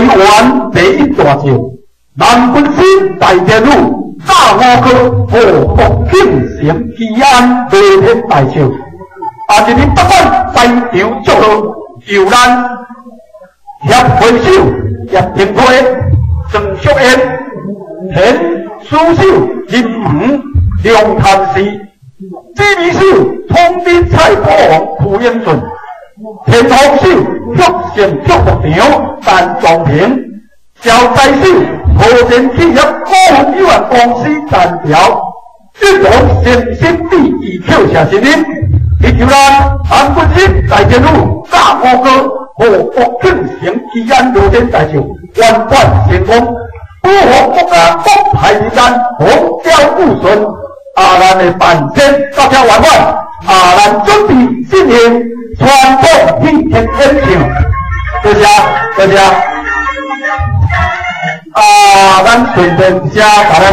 台灣第一大將，南軍師大天女，炸五哥何國慶成基安彌天大將。啊！這裡不管在場祝賀，由咱協會首葉廷輝、鄭淑燕、田書手林黃、梁譚氏、指揮手統領蔡國王徐英俊、田方手玉善玉牧場陳撞平、招財手和田企業股份有限公司陳條、玉龍先生地以扣下新人。以及咱韓國人大天女炸五哥何國慶成基安羅天大將圓滿成功，保護國家國泰民安，風調雨順。啊，咱的辦證到這圓滿，啊，咱準備進行傳統戲曲演唱。多謝，多謝。啊，咱順便寫把咱。